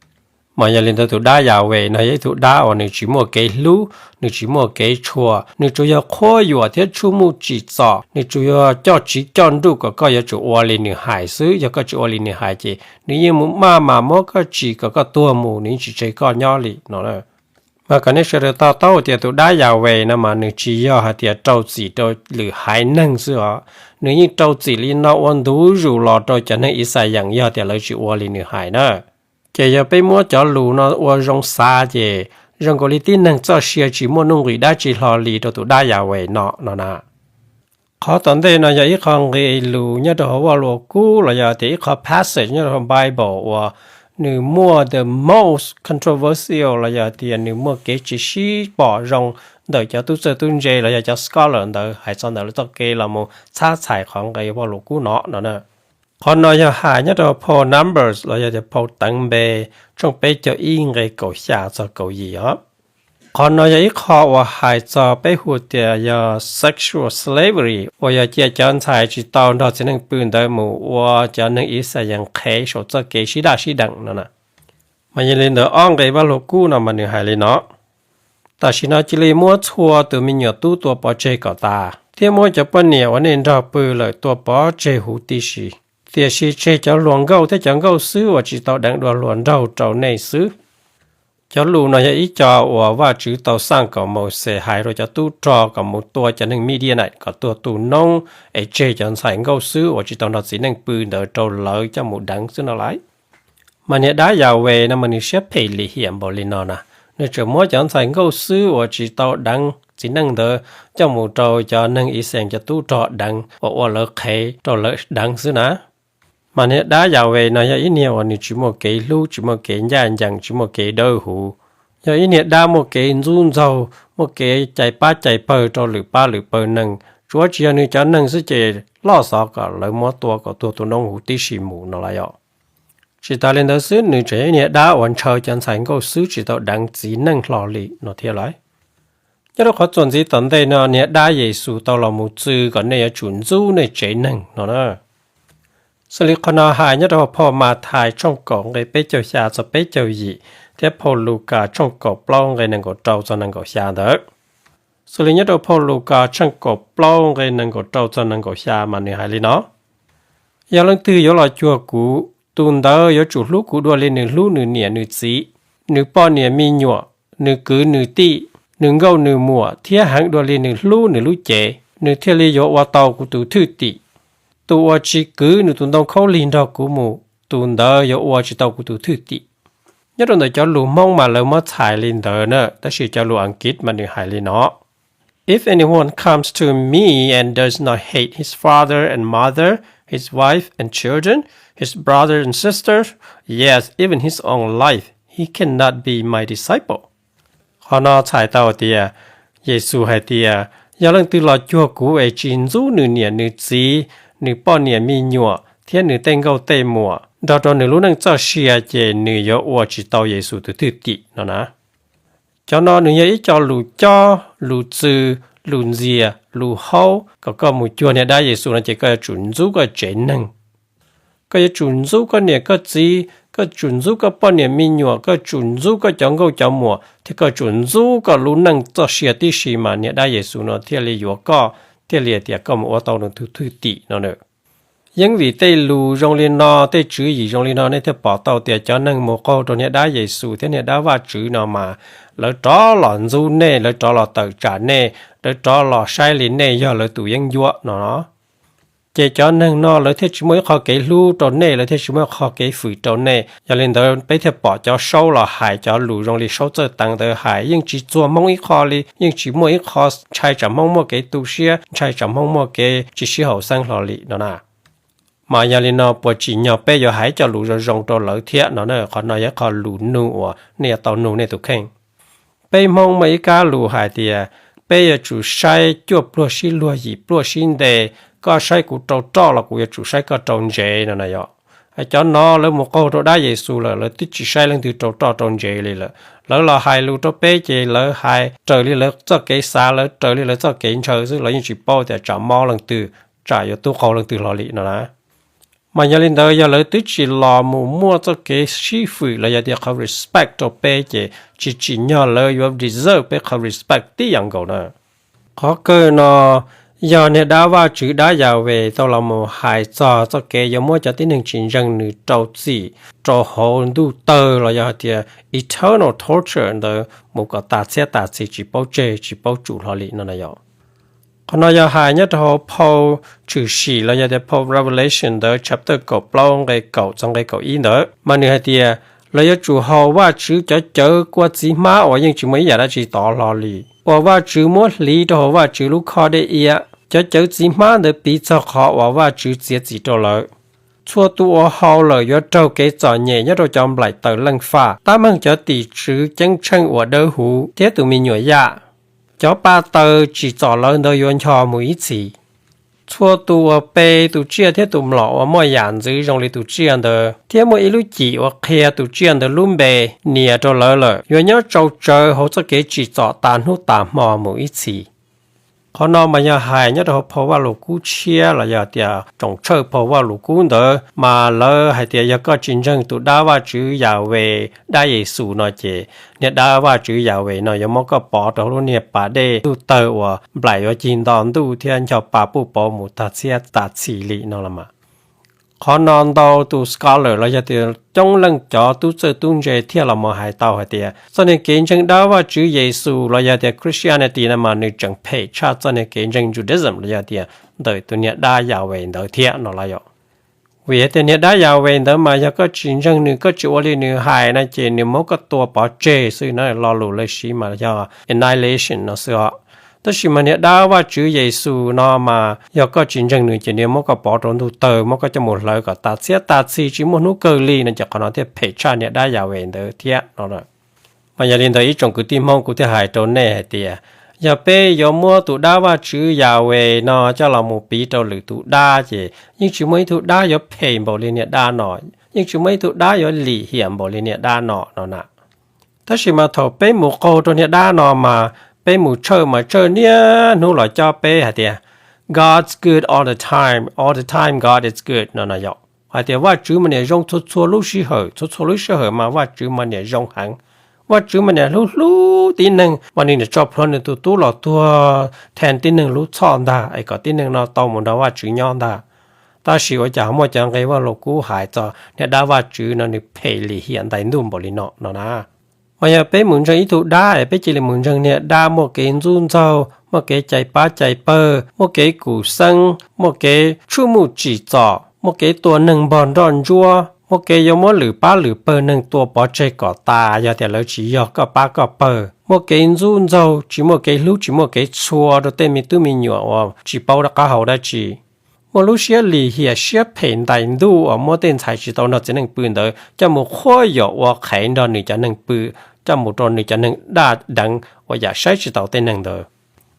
Mas yog li ntawd tus dab Yahweh no yog ib tug dab uas nws tsis muaj kev hlub, nws tsis muaj kev tshua, nws tsuas yog qhuab yuam thiab tshuaj muj tsim txom, nws tsuas yog coj tsiv coj nruj kom koj yuav tsum ua li nws hais xwb. Yog koj tsis ua li nws hais ces nws yeej mus maj mam muab koj tsim kom koj tuag mus, nws yeej tsis tseg koj nyob li no. Mas kom nej sawv daws to taub tias tus dab Yahweh no mas nws tsis yog hais tias rau txim rau lwm haiv neeg xwb os, nws yeej rau txim li no ua ntu zus los rau cov neeg Ixayees yog tias lawv tsis ua li nws hais na. Ces yog peb muab cov lus no ua zoo xav ces zoo nkaus li tib neeg txoj sia tsis muaj nuj nqis dab tsi hlo li rau tus dab Yahweh no no na. Qhov tom ntej no yog ib qho nqe lus nyob rau hauv Vaj Lus Kub los yog tias ib qho passage nyob rau hauv Bible uas nws muaj the most controversial los yog tias nws muaj kev tsis sib pom zoo ntawm cov tub txawj tub ntse los yog cov scholar ntawd hais txog ntawm lawv txoj kev los mus txhab txhais qhov nqe Vaj Lus Kub no no na. Qhov no yog hais nyob rau phau Numbers los yog tias phau Teev Npe tshooj peb caug ib nqe kaum xya txog kaum yim os. Qhov no yog ib qho uas hais txog peb hu tias yog sexual slavery uas yog cia cov ntxhais tsis tau nrog txiv neej pw ntawd mus ua cov neeg Ixayees qhev saum txoj kev sib daj sib deev no na. Mas yog li ntawd ob nqe Vaj Lus Kub no mas nws hais li no: Tam sim no cia li muab txhua tus me nyuam tub tua pov tseg kom tas, thiab muab cov poj niam uas nej nrog pw lawm tua pov tseg huv tib si. Tiam sis tseg cov hluas nkauj thiab cov nkauj xwb uas tsis tau deev dua hluas nraug rau nej xwb. Cov lus no yog ib co uas Vajtswv tau xaj kom Mauxes hais rau cov tub rog kom mus tua cov neeg Midianite kom tuag tu noob, es tseg cov ntxhais nkauj xwb uas tsis tau nrog txiv neej pw ntawd rau lawv coj mus deev xwb no lauj. Mas niag dab Yahweh no mas nws siab phem lim hiam npaum li no na, nws tseem muab cov ntxhais nkauj xwb uas tsis tau deev txiv neej ntawd coj mus rau cov neeg Ixayees cov tub rog deev uas ua lawv qhev rau lawv deev xwb na. Mas niag dab Yahweh no yog ib niag uas nws tsis muaj kev hlub, tsis muaj kev ncaj ncees, tsis muaj kev dawb huv, yog ib niag dab muaj kev ntxub ntxaug, muaj kev cais pab cais pawg rau lwm pab lwm pawg neeg, tsuav tsis yog nws cov neeg xwb ces loj xov kom lawv muab tua kom tuag tu noob huv tib si mus no lauj. Tsis tas li ntawd xwb, nws tseem yog ib niag dab uas ntshaw cov ntxhais nkauj xwb tsis tau deev txiv neej hlo li no thiab lauj. Nyob rau qhov txuas ntxiv tom ntej no niag dab Yexus tau los mus txwv kom nej yuav tsum ntxub nej tsev neeg no na. Xws li qhov no hais nyob rau phau Mathais tshooj kaum nqe peb caug xya txog peb caug yim, thiab phau Lukas tshooj kaum plaub nqe nees nkaum rau txog nees nkaum xya ntawd. Xws li nyob rau phau Lukas tshooj kaum plaub nqe nees nkaum rau txog nees nkaum xya mas nws hais li no: Yog leej twg yuav los cuag kuv, tus ntawd yuav tsum hlub kuv dua li nws hlub nws niam nws txiv, nws poj niam me nyuam, nws kwv nws tij, nws nkauj nws muam, thiab heev dua li nws hlub nws lub cev, nws thiaj li yuav ua tau kuv tus thwj tim. Tus uas tsis kwv nws tus ntoo khaub lig nrog kuv mus, tus ntawd yuav ua tsis tau kuv tus thwj tim. Nyob rau ntawm cov lus Hmoob mas lawv muab txhais li ntawd na, tab sis cov lus Askiv mas nws hais li no: If anyone comes to me and does not hate his father and mother, his wife and children, his brothers and sisters, yes, even his own life, he cannot be my disciple. Qhov no txhais tau tias, Yexus hais tias, yog leej twg los cuag kuv es tsis ntxub nws niam nws txiv, nws poj niam me nyuam thiab nws tej nkauj tej muam nrog rau nws lub neej txoj sia, ces nws yuav ua tsis tau Yexus tus thwj tim no na. Cov no nws yog ib co lus cob, lus txwv, lus ntxias, lus haub kom koj mus cuag niag dab Yexus no ces koj yuav tsum ntxub koj tsev neeg. Koj yuav tsum ntxub koj niam koj txiv, koj tsum ntxub koj poj niam me nyuam, koj tsum ntxub koj cov nkauj cov muam, thiab koj tsum ntxub koj lub neej txoj sia tib si mas niag dab Yexus no thiaj li yuav koj, thiaj li tias koj mus ua tau nws tus thwj tim no na. Yeej vim tej lus zoo li no, tej tswv yim zoo li no nej thiaj pom tau tias cov neeg mus qaug rau niag dab Yexus thiab niag dab Vajtswv no mas lawv rov los ntxub nej, lawv rov los tawm tsam nej, lawv rov los saib li nej yog lawv tus yeeb ncuab no. Ces cov neeg no lawv thiaj tsis muaj ib qho kev hlub rau nej, lawv thiaj tsis muaj ib qho kev fwm rau nej. Yog li ntawd peb thiaj pom cov Saub los hais cov lus zoo li Saub txawj teev ntawd hais yeej tsis txuag Hmoob ib qho li, yeej tsis muaj ib qho ntshai tsam Hmoob muaj kev tu siab, ntshai tsam Hmoob muaj kev tsis sib haum xeeb hlo li no na. Mas yog li no puas tsim nyog peb yuav hais cov lus zoo zoo rau lawv thiab no na? Qhov no yog ib qho lus nug uas nej yuav tau nug nej tus kheej. Peb Hmoob muaj ib kab lus hais tias peb yuav tsum saib cuaj pluag sib luag yim pluag sib ntes, koj saib kuv rau roj los kuv yuav tsum saib koj rau ntsev no na yom. Cov no lawv mus qaug rau dab Yexus lawm, lawv twb tsis saib leej twg rau roj rau ntsev li lawm. Lawv los hais lus rau peb ces lawv hais raws li lawv txoj kev xav, lawv raws li lawv txoj kev ntshaw xwb, lawv yeej tsis paub tias tsam mob leej twg, tsam yuav tub qaug leej twg hlo li no na. Mas yog li ntawd yog lawv twb tsis los mus muaj txoj kev sib fwm los yog tias qhov respect rau peb ces tsis tsim nyog lawv yuav deserve peb qhov respect tib yam nkaus na. Qhov kawg no yog niag dab Vajtswv dab Yahweh tau los mus hais txog txoj kev yuav muab cov tib neeg tsis ntseeg nws rau txim rau hauv ntuj tawg los yog hais tias eternal torture ntawd mus kom tas txhiab tas txhis tsis paub tseg tsis paub tsum hlo li no na yom. Qhov no yog hais nyob rau hauv phau Tshwm Sim los yog tias phau Revelation ntawd chapter kaum plaub nqe kaum txog nqe kaum ib ntawd mas nws hais tias lawv yuav tsum haus Vajtswv cov cawv kua txiv hmab uas yeej tsis muaj ib yam dab tsi tov hlo li, uas Vajtswv muab hliv rau hauv Vajtswv lub khob dej iab. Cov cawv txiv hmab ntawd piv txog qhov uas Vajtswv txiav txim rau lawv. Txhua tus uas haus lawm yuav raug kev txom nyem nyob rau cov nplaim taws leej faj, tab meeg cov tim tswv ceeb tsheej uas dawb huv thiab tus me nyuam yaj. Cov pa taws tsim txom lawv ntawd yuav ncho mus ib txhis. Txhua tus uas pe tus tsiaj thiab tus mlom uas muaj yam ntxwv zoo li tus tsiaj ntawd thiab muaj ib lub cim uas qhia tus tsiaj ntawd lub npe nias rau lawv lawm yuav nyob tsau tsawv hauv txoj kev tsim txom tas hnub tas hmo mus ib txhis. Qhov no mas yog hais nyob rau hauv phau Vajluskub tshiab los yog tias tsoom tshawj phau Vajluskub ntawd mas lawv hais tias yog koj tsis ntseeg tus dab Vajtswv Yahweh dab Yexus no ces niag dab Vajtswv Yahweh no yuav muab koj pov rau hauv lub niag pas dej ntuj tawg uas nplaim yuav cig nto ntuj thiab ncho pa puj pauv mus tag txhiab tas txhis li no los mas. Qhov no ntau tus scholar los yog tias coob leej cov tub txawj tub ntse thiaj los mus hais tau hais tias txoj niag kev ntseeg dab Vajtswv Yexus los yog tias Christianity no mas nws tseem phem tshaj txoj niag kev ntseeg Judaism los yog tias ntawm tus niag dab Yahweh ntawd thiab no los yom. Vim hais tias niag dab Yahweh ntawd mas yog koj tsis ntseeg nws, koj tsis ua li nws hais no ces nws muab koj tua pov tseg xwb na, lo lus lawv siv mas yog annihilation no xwb os. Tab sis mas niag dab Vajtswv Yexus no mas yog koj tsis ntseeg nws ces nws muab koj pov rau ntuj tawg, muab koj coj mus hlawv kom tas txhiab tas txhis tsis muaj hnub kawg li no ces qhov no thiaj phem tshaj niag dab Yahweh ntawd thiab no. Mas yog li ntawd ib tsoom kwv tij Hmoob, kuv thiaj hais rau nej hais tias yog peb yuav muab tus dab Vajtswv Yahweh no coj los mus piv rau lwm tus dab ces yeej tsis muaj ib tug dab yuav phem npaum li niag dab no, yeej tsis muaj ib tug dab yuav lim hiam npaum li niag dab no no na. Tab sis mas thaum peb mus qaug rau niag dab no mas peb mus tshawj mas tshawj niaj hnub los cob peb hais tias God's good all the time, all the time God is good no na yom. Hais tias Vajtswv mas niam zoo txhua txhua lub sij hawm, txhua txhua lub sij hawm mas Vajtswv mas niam zoo heev. Vajtswv mas niam hlub hlub tib neeg mas nws niam tso plhuav nws tus tub los tuag theej tib neeg lub txhoj ntag es kom tib neeg no tau mus nrog Vajtswv nyob ntag. Tab sis ua cas ho muaj cov nqe Vajluskub hais txog niag dab Vajtswv no nws phem lim hiam ntais ntuj npaum li no no na. Mas yog peb mus ntseeg ib tug dab es peb cia li mus ntseeg niag dab muaj kev ntxub ntxaug, muaj kev cais pab cais pawg, muaj kev kum xeeb, muaj kev tshuaj muj tsim txom, muaj kev tua neeg npog nroj ntsuab, muaj kev yuav muab lwm pab lwm pawg neeg tua pov tseg kom tas yog tias lawv tsis yog koj pab koj pawg, muaj kev ntxub ntxaug, tsis muaj kev hlub tsis muaj kev txhua rau tej me tub me nyuam uas tsis paub rov qab haus dab tsi. Muaj lub siab lim hiam siab phem ntais ntuj uas muab tej ntxhais tsis tau nrog txiv neej pw ntawd coj mus qhuab yam ua qhev nrog nws cov neeg pw, coj mus rau nws cov neeg daj deev uas yam saib tsis taus tej neeg ntawd.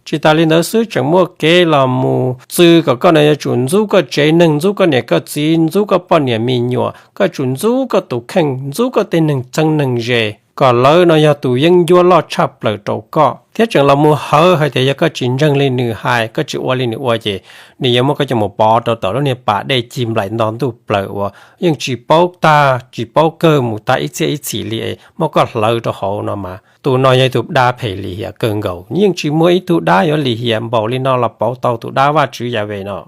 Tsis tas li ntawd xwb tseem muaj kev los mus txwv kom koj no yuav tsum ntxub koj tsev neeg, ntxub koj niam koj txiv, ntxub koj poj niam me nyuam, koj tsum ntxub koj tus kheej, ntxub koj tej neeg txheeb neeg ze. kom lawv no yog tus yeeb ncuab loj tshaj plaws rau koj, thiab tseem los mus hawv hais tias yog koj tsis ntseeg li nws hais, koj tsis ua li nws ua ces nws yuav muab koj coj mus pov rau tom lub niag pas dej cig nplaim nto ntuj plaws uas yeej tsis paub tag tsis paub kawg mus tag ib txhiab ib txhis li es muab koj hlawv rau hauv no mas, tus no yog ib tug dab phem lim hiam kawg nkaus. Yeej tsis muaj ib tug dab yuav lim hiam npaum li no los pauv tau tus dab Vajtswv Yahweh no.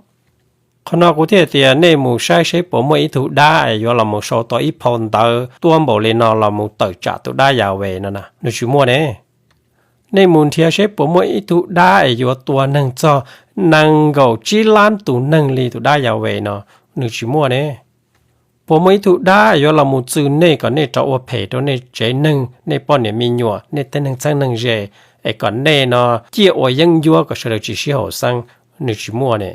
Qhov no kuv thiaj tias nej mus saib seb puas muaj ib tug dab es yuav los mus sau tau ib phau ntawv tuab npaum li no los mus tawm tsam tus dab Yahweh no na, nws tsis muaj ne. Nej mus nrhiav seb puas muaj ib tug dab es yuav tua neeg txog nees nkaum tsib lab tus neeg li tus dab Yahweh no, nws tsis muaj ne. Puas muaj ib tug dab yuav los mus txwv nej kom nej rov ua phem rau nej tsev neeg, nej poj niam me nyuam, nej tej neeg txheeb neeg ze, es kom nej no ciaj ua yeeb ncuab kom sawv daws tsis sib haum xeeb, nws tsis muaj ne.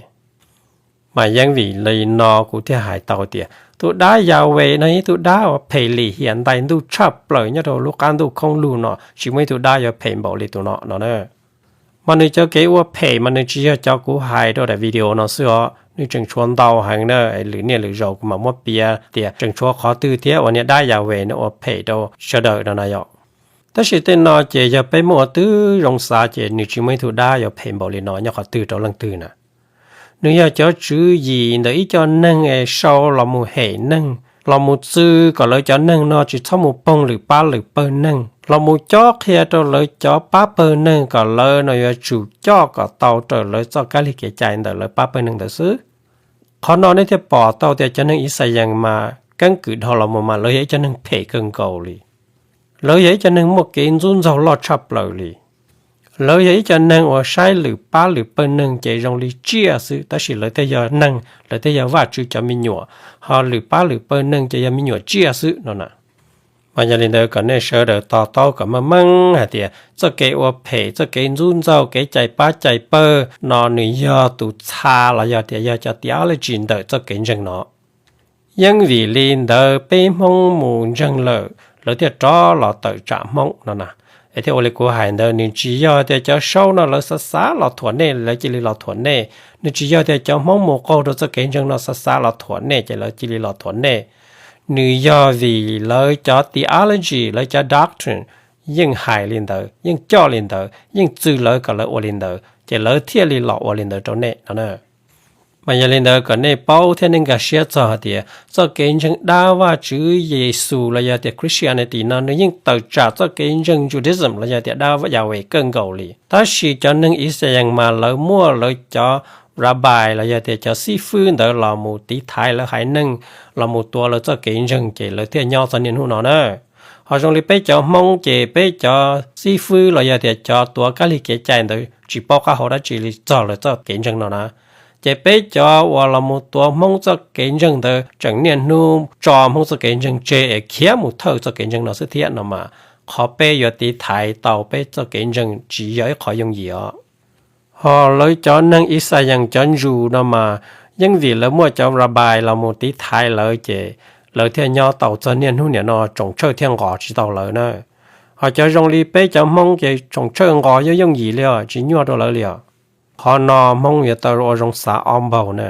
Mas yeej vim li no kuv thiaj hais tau tias tus dab Yahweh no yog ib tug dab uas phem lim hiam ntais ntuj tshaj plaws nyob rau lub qab ntuj khoob lug no, tsis muaj ib tug dab yuav phem npaum li tus no no na. Mas nws cov kev ua phem mas nws tsis yog cov kuv hais rau daim video no xwb os, nws tseem tshuav ntau heev na, lwm niaj lwm zaus kuv mam muab piav tias tseem tshuav qhov twg thiab uas niag dab Yahweh nws ua phem rau sawv daws no na yom. Tab sis tej no ces yog peb muab ua tib zoo xav ces nws tsis muaj ib tug dab yuav phem npaum li no nyob qhov twg rau leej twg na. Nws yog cov tswv yim ntawm ib co neeg es sau los mus hem neeg, los mus txwv kom lawv cov neeg no tsis txhob mus poog lwm pab lwm pawg neeg, los mus cob qhia rau lawv cov pab pawg neeg kom lawv no yuav tsum coj kom tau raws lawv txoj kab lig kev cai ntawm lawv pab pawg neeg ntawd xwb. Qhov no nej thiaj pom tau tias cov neeg Ixayees mas keeb kwm dhau los mus mas lawv yog ib co neeg phem kawg nkaus li. Lawv yog ib co neeg muaj kev ntxub ntxaug loj tshaj plaws li. Lawv yog ib co neeg uas saib lwm pab lwm pawg neeg ces zoo li tsiaj xwb, tab sis lawv thiaj yog neeg, lawv thiaj yog Vajtswv cov me nyuam, ho lwm pab lwm pawg neeg ces yog me nyuam tsiaj xwb no na. Mas yog li ntawd kom nej sawv daws to taub kom meej meej hais tias txoj kev ua phem, txoj kev ntxub ntxaug, kev cais pab cais pawg no nws yog tus txha los yog tias yog cov theology ntawm txoj kev ntseeg no. Yeej vim li ntawd peb Hmoob mus ntseeg lawm lawv thiaj rov los tawm tsam Hmoob no na. Es thiaj ua li kuv hais ntawd, nws tsis yog tias cov saub no lawv xav xav los thuam nej lawv cia li los thuam nej, nws tsis yog tias cov Hmoob mus qaug rau txoj kev ntseeg no xav xav los thuam nej ces lawv cia li los thuam nej. Nws yog vim lawv cov theology, lawv cov doctrine yeej hais li ntawd, yeej coj li ntawd, yeej txwv lawv kom lawv ua li ntawd ces lawv thiaj li los ua li ntawd rau nej no na. Mas yog li ntawd kom nej paub thiab nej nkag siab txog hais tias txoj kev ntseeg dab Vajtswv Yexus los yog tias Christianity no nws yeej tawm tsam txoj kev ntseeg Judaism los yog tias dab Yahweh kawg nkaus li. Tab sis cov neeg Ixayees mas lawv muaj lawv cov rabbi los yog tias cov xib fwb ntawd los mus tiv thaiv lawv haiv neeg, los mus tuav lawv txoj kev ntseeg ces lawv thiaj nyob txog niaj hnub no na. Ho zoo li peb cov Hmoob ces peb cov xib fwb los yog tias cov tuav kab lig kev cai ntawd tsis paub qab hau dab tsi li txog lawv txoj kev ntseeg no na. Ces peb cov uas los mus tuav Hmoob txoj kev ntseeg ntawd tseem niaj hnub tso Hmoob txoj kev ntseeg tseg es khiav mus thawj txoj kev ntseeg no xwb thiab no mas, qhov peb yuav tiv thaiv tau peb txoj kev ntseeg tsis yog ib qhov yooj yim os. Ho lawv cov neeg Ixayees cov Jews no mas, yeej vim lawv muaj cov rabbi los mus tiv thaiv lawv ces lawv thiaj nyob tau txog niaj hnub niam no tsoom tshawj thiaj nqos tsis tau lawv na. Ho cov zoo li peb cov Hmoob ces tsoom tshawj nqos yooj yooj yim li os, tsis nyuaj rau lawv li os. Qhov no Hmoob yuav tau ua zoo xav ob npaug na.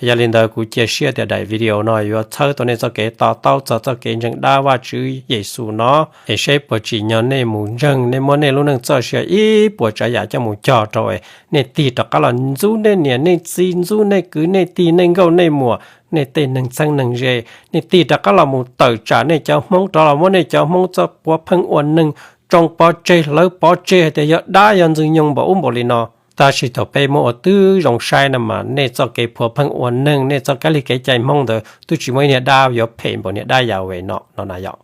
Yog li ntawd kuv cia siab tias daim video no yuav txhawb tau nej txoj kev to taub txog txoj kev ntseeg dab Vajtswv Yexus no, es seb puas tsim nyog nej mus ntseeg, nej muab nej lub neej txoj sia ib puas tsav yam coj mus cog rau es nej tig rov qab los ntxub nej niam nej txiv, ntxub nej kwv nej tij, nej nkauj nej muam, nej tej neeg txheeb neeg ze, nej tig rov qab los mus tawm tsam nej cov Hmoob, rov los muab nej cov Hmoob txoj puav pheej ua neeg tsoo pov tseg, hlawv pov tseg hais tias yog dab yog ntxwg nyoog npaum ub npaum li no. Tab sis thaum peb muab ua tib zoo saib no mas nej txoj kev puav pheej ua neeg, nej txoj kab lig kev cai Hmoob ntawd twb tsis muaj ib niag dab yuav phem npaum niag dab Yahweh no no na yom.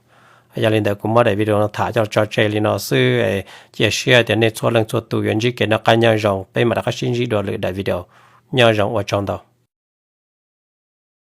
Yog li ntawd kuv muab daim video no tham coj tso tseg li no xwb, cia siab tias nej txhua leej txhua tus yuav ntsib kev noj qab nyob zoo, peb mam rov qab sib ntsib dua lwm daim video. Nyob zoo, ua tsaug ntau.